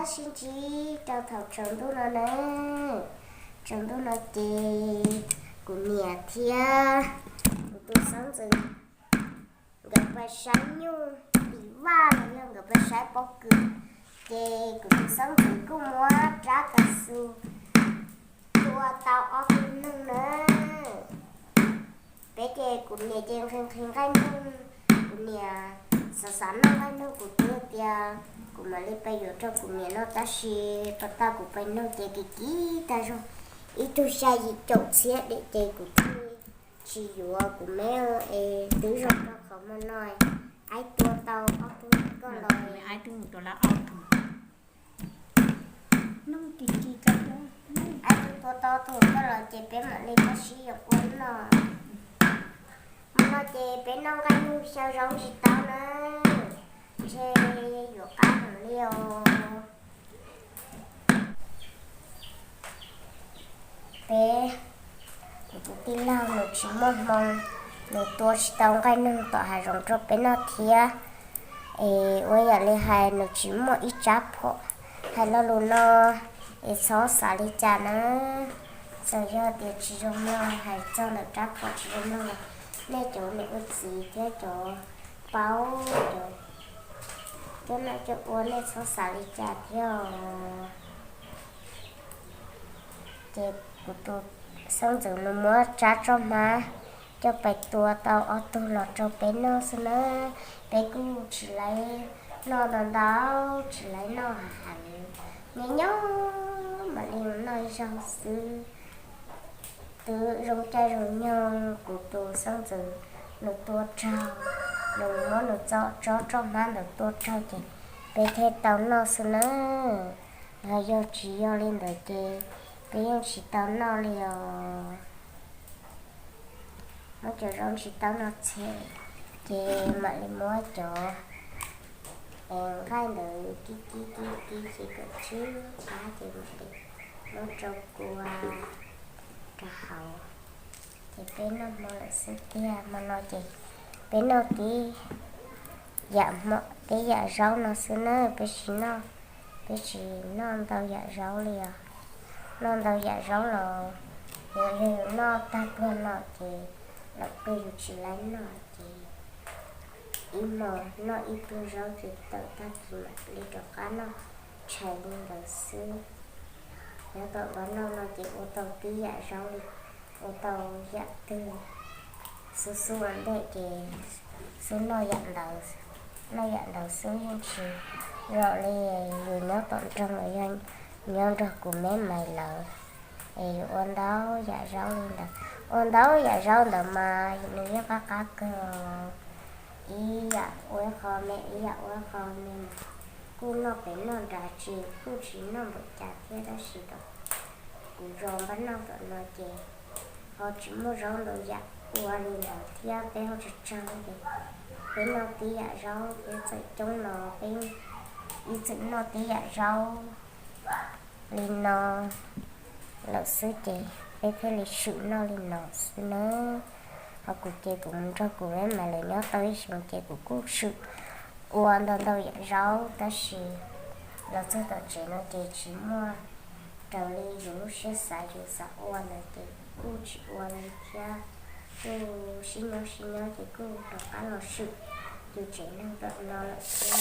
Sib ntsib rau thaum tsaus ntuj no na. Tsaus ntuj no ces kuv niam thiab kuv tus xeeb ntxwv nkawd pais saib nyuj tim vaj los yog nkawd pais saib pob kws, ces kuv tus xeeb ntxwv kuj muab rab kav xu tua tau ob tug noog na. Peb ces kuv niam ces nqhis nqhis nqaij noog, kuv niam xav xav noj nqaij noog, kuv twb tias kuv mam li pais yuav rau kuv niam noj, tab sis pas tag kuv pais nug ces kim kim tag zog, ib tug xya yim caum txhiab dej ces kuv thiaj tsis yuav. Kuv meb es twb zoo rau qhov hmo no, aib tua tau ob tug koj los, aib tua tau ob tug koj los ces peb mam li tau sib yuav ua noj. Hmo no ces peb noj nqaij noog xyaw zaub tsis tau na, ntshe yuav qab heev li os. Peb, kuv tus tij laug nws tsis muaj hmoo, nws tua tsis tau nqaij noog tom hav zoov rau peb noj thiab. Es ua yam li hais nws tsis muaj ib tsab phom. Hais lo lus no es txhob xav li cas na. Txawm yog tias tsis zoo mloog, hais txog ntawm tsab phom tsis zoo mloog los nej cov niam ua txiv thiab cov paub cov coj noj coj ua nej txhob xav li cas thiab os. Ces kuv tus xeeb ntxwv nws muab tsab roj hmab coj pais tua tau ob tug los rau peb noj xwb na. Peb kuj tsis laiv noj ntau ntau, tsis laiv noj heev, nyob nyob mam li noj ib zaug xwb. Twb zoo caij zoo nyoog kuv tus xeeb ntxwv nws tua raug, nws muab nws tsob roj hmab ntawd tua raug ces peb thiaj tau noj xwb na. Yog, yog tsis yog li ntawd ces peb yeej tsis tau noj li os. Muab cov zaub ntsis tau noj txhem, ces mam li muab cov nqaij ntawd kib kib kib kib ces kom tsw qab ces mam li muab rau kua rau hauv. Ces peb noj hmo lawm xwb tiag, hmo no ces peb noj tib yam hmo, tib yam zaub no xwb na, peb tsis noj, peb tsis noj ntau yam zaub li os. Noj ntau yam zaub los yog yus noj tag pluag no ces lawm pluag yus tsis laiv noj ces ib hmo noj ib pluag zaub ces tawm tag kis mam li rov qab noj tshais li ntawd xwb. Nyob tom vaj noj no ces ua tau tib yam zaub li, ua tau yam twg xub xub ua ntej ces xub noj yam ntawd, noj yam ntawd xwb yeej tsis zoo li yus nyob tom nroog los yog nyob nrog kuv meb mais lawv es yus ua ntau yam zaub li ntawd. Ua ntau yam zaub ntawd mas nws yeej qab qab kawg. Ib yam ua ib qho me, ib yam ua ib qho me, kuj noj pem noj nrad tsis, kuj tsis noj npaum cas thiab, tab sis kuv zos npaj noj tom no ces ho tsis muaj zaub ntau yam ua li ntawd thiab, peb ho tsawg tsawg ces peb noj tib yam zaub, peb txawm coob los peb ib txwm noj tib yam zaub li no lawm xwb ces peb thiaj li swm noj li no xwb na. Ho kuv ces kuv mus nrog kuv meb mais lawv nyob tau ib xyoos ces kuv kuj swm ua ntau ntau yam zaub, tab sis los txog tom tsev no ces tsis muaj raws li yus lub siab xav yus xav ua ntawd ces kuj tsis ua li thiab. Kuj sib nyob sib nyob ces kuj rov qab los swm yus tsev neeg tom no lawm thiab.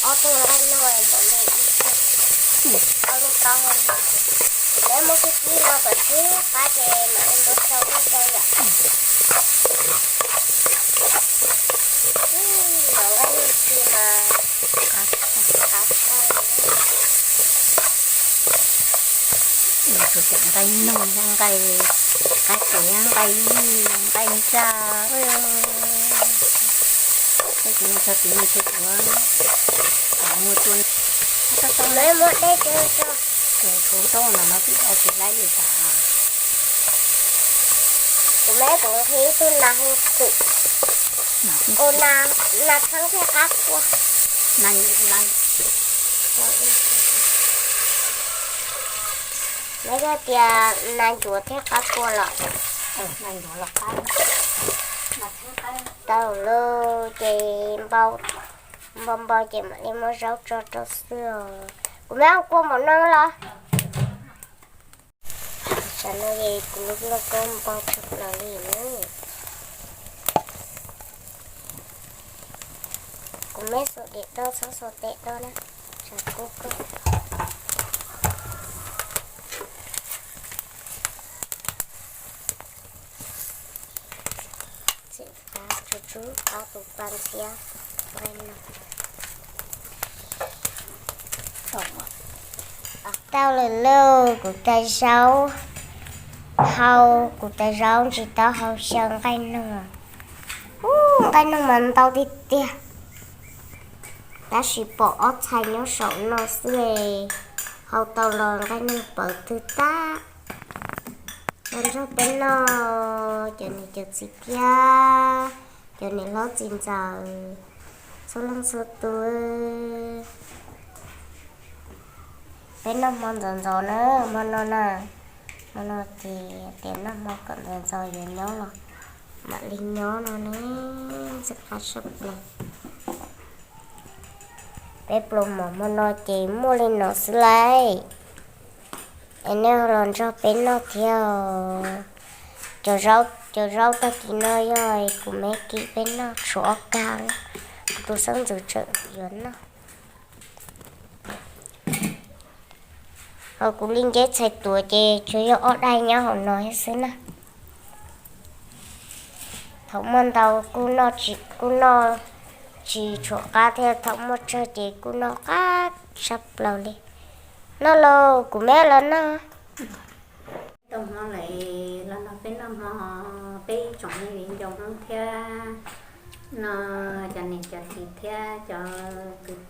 Ob tug nqaij no npaum li ib tug, ob lub taub hau. Lawv muab kib kib no kom tsw qab ces mam li muab rau lub rau yom. Npaum nqaij no tsis mas qab tshaj li. Tsuas cov nqaij noog, nqaij, nqaij txiv, nqaij yij, nqaij ntsaj. Tej kuv mus txog tid ntshe kuv muag tua. Lawv muab dej tso, tsuas tshuav ntaub ntawm no twb dai tsis laib li cas. Kuv meb kuv nqhis ib tug nas hu xwm, ua nas txheeb thiab qab kua. Meb koj tias nas ncuav thiab qab kua los? Tau lawm ces npau, npau npau ces mam li muab zaub tso rau xwb os. Kuv muab kua npaum no los. Tam no es kuv lub lauj kaub npau tshaj plaws li na. Kuv muab xuas diam rau, txhob xuas tes rau na, tsam kub kawg. Txim qab tsuag tsuag ob tug pas ntxhiab nqaij no. Tau lawm lauj, kuv tais zaub hau, kuv tais zaub ntsis taub hau xyaw nqaij noog. Ub, nqaij noog mas ntau tiag tiag, tab sis pom ob txhais nyob saum no xwb es hau tau los nqaij noog pawv twg tag. Los nrog peb noj, cov niam cov txiv thiab cov niam hlob txiv ntxawm txhua leej txhua tus. Peb noj hmo ntxov ntxov na, hmo no na, hmo no ces tias noj hmo kom ntxov ntxov yuav nyob los mam li nyob no ne, ntxim qab tshaj plaws. Peb pluas mov hmo no ces muaj li no xwb lauj. Es nej los nrog peb noj thiab os. Cov zaub, cov zaub tag kis no yog kuv me kis peb noj tshuav ob kag, kuv tus xeeb ntxwv tseem yuav noj. Ho kuv li nceb txhais tuav ces tsuas yog ob daim nyob hauv no xwb na. Thaum muaj ntau kuj noj tsis, kuj noj tsis tshua qab thiab, thaum muaj tsawg ces kuj noj qab tshaj plaws li. Noj lauj, kuv me los noj. Tau hmo lawm, los nrog peb noj hmo, peb ib tsoom me viv ncaus Hmoob thiab no, cov niam cov txiv thiab cov kwv,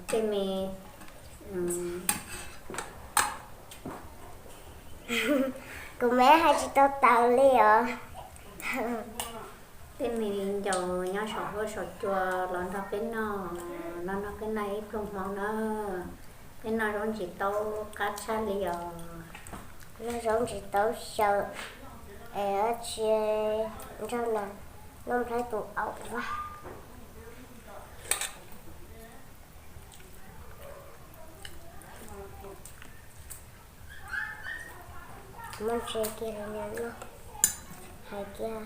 tej me, kuv me hais tsis tau taus li os. Tej me viv ncaus nyob saum huab saum cua los nrog peb noj, los nrog peb noj ib pluag hmo na. Peb noj zaub ntsis taub qab tshaj li os. Noj zaub ntsis taub xyaw es dab tsi nrog no, noj nplhaib tus aum vaj. Muaj ntses kiag los noj, hais kiag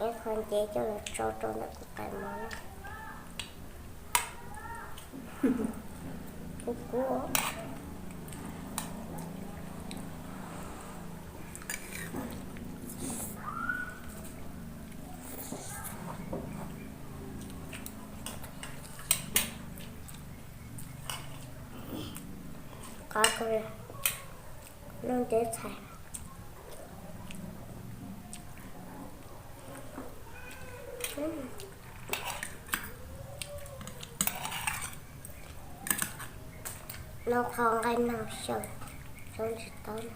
ib qho nceb coj los tsau rau ntawm kuv tais mov na. Kub kub. Qab kawg li, noj nceb txhais. Noj qhov nqaij no xyaw, zaub ntsis taub.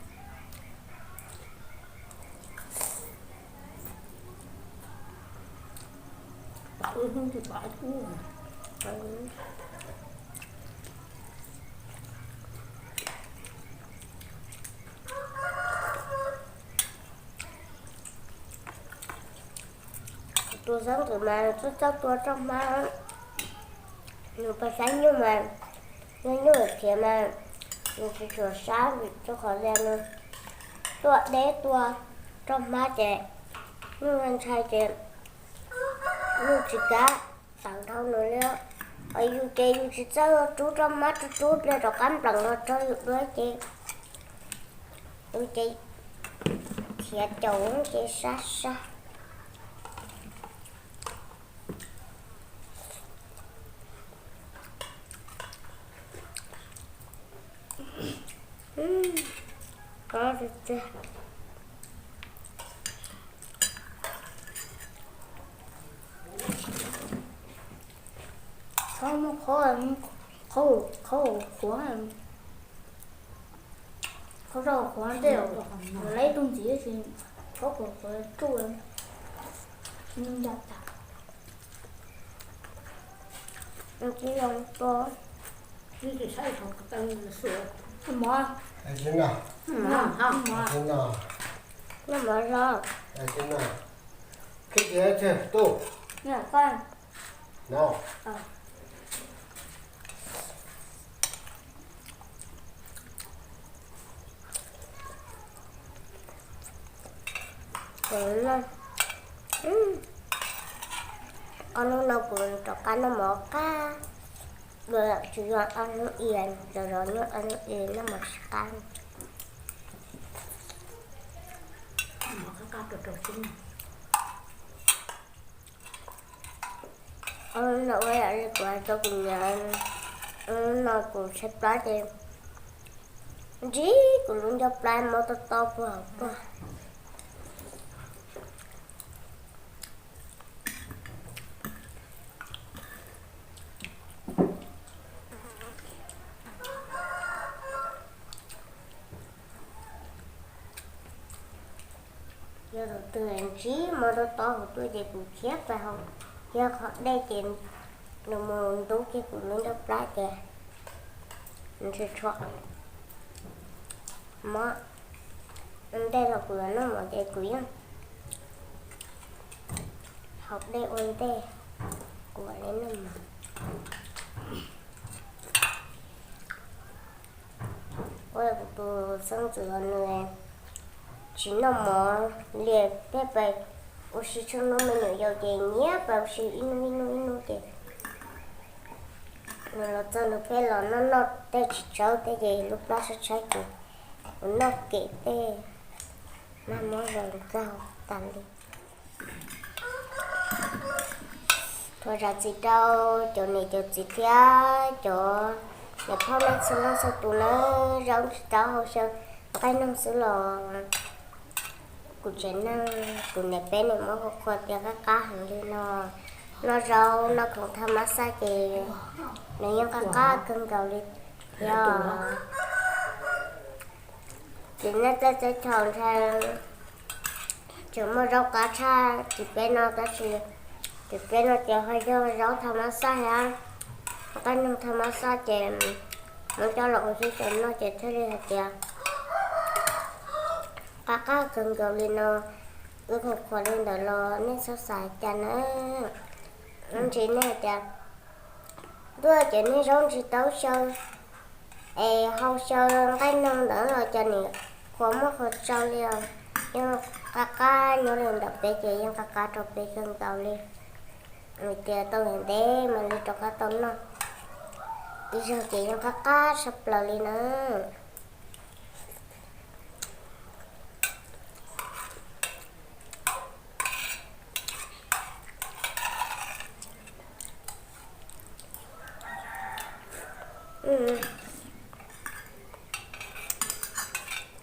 Tus xeeb ntxwv mas txawj txawj tua roj hmab, nws pais saib nyuj mas, yog nyuj khiav mas nws tsis tshua sab vim rau qhov tias nws tuaj deb tua roj hmab ces nyuj ntshai ces nyuj tsis kam tawm dhau nws li. Ho yus ces yus tsis txawj rub roj hmab, rub rub pliag rov qab npleem los rau yus dua ces, yus ces khiav caum ces sab sab. Qab tiag tiag. Qhov muaj qhov, qhov qhuav, qhov rau qhuav ntej, lawv ib tug ntxiv sis qhov qhuav qhuav tsuj, nyob ncaj tas. Tsis zoo tua. Mov, mov. Noj mov los. Ob hnub no kuv rov qab noj mov qab, tsis yog ob hnub i, zov zov nyob ob hnub i noj mov tsis qab. Ob hnub no ua li kuv hais rau kuv niam, ob hnub no kuv tshaib plab ces ntsib kuv lub ncauj plab mob tob tob puag hauv tuaj. Yog tus twg ntsib mob tob tob hauv tuaj ces kuv khiav pais hauv, yog qhov dej ces nws mus ntub kiag kuv lub ncauj plab ces nws tsis tshua mob. Ua ntej los kuv yuav noj mov ces kuv yeej haus dej ua ntej, kuv mam li noj mov. Ua kuv tus xeeb ntxwv nws tsis noj mov li, pheej pais ua si tsheej hnub, me nyuam yaus ces nyiam pais ua si ib hnub ib hnub ib hnub ces nws los txog nws pheej los noj noj tej tsis tsawb tej ces lub plab tshaib tshaib ces kuv noj kem tej, noj mov zoo nkauj tas li. Thov zam txim rau cov niam cov txiv thiab cov niam phauj nej txhua leej txhua tus nawb, zaub tsis tau hau xyaw nqaij noog xwb los kuv tsev neeg kuv niam peb nws muab hu qhua tias qab qab heev li no. Noj zaub noj khoom thaj mab xaj ces nws yeej qab qab kawg nkaus li thiab. Ces nej tej teb chaws ntshai tseem muaj zaub qab tshaj tim peb no tab sis tim peb no ces ho yog zaub thaj mab xaj thiab nqaij noog thaj mab xaj ces muab coj los ua xwb ces noj ces thiaj li hais tias qab qab kawg nkaus li no. Wb khoom qhuas li ntawd los nej txhob xav cas na. Ntsis nej hais tias ntuj, ces nej zaub ntsis tau xyaw es hau xyaw nqaij noog ntawd los cas nim qhuas muaj qhuas tsau li os. Yeej qab qab nyob li ntawm peb ces yeej qab qab rau peb kawg nkaus li. Tias tau ntev ntev mam li rov qab tau noj, ib zaug ces yeej qab qab tshaj plaws li na.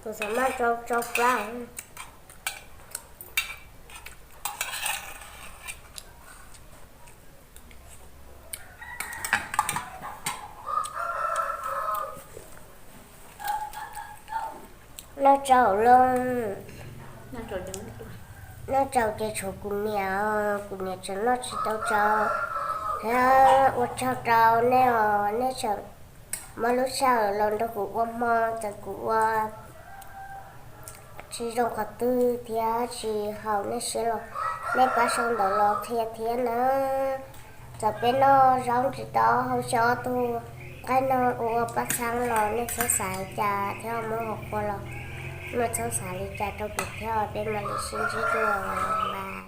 Kuv xav maj tsau tsau plab. Noj tsau lawm. Noj tsau ces tshuav kuv niam, kuv niam tseem noj tsis tau tsau. Thiab ua tsaug rau nej os, nej tseem muab lub sij hawm los nrog kuv ua hmo, txawm kuv ua tsis zoo qhov twg thiab tsis haum nej siab los nej pab sau ntawv los qhia thiab na. Txawm peb noj zaub ntsis tau hau xyaw ob tug nqaij noog ua ua paj txhab los nej txhob xav li cas thiab muab hau qhua los nej txhob xav li cas rau kuv thiab, peb mam li sib ntsib dua.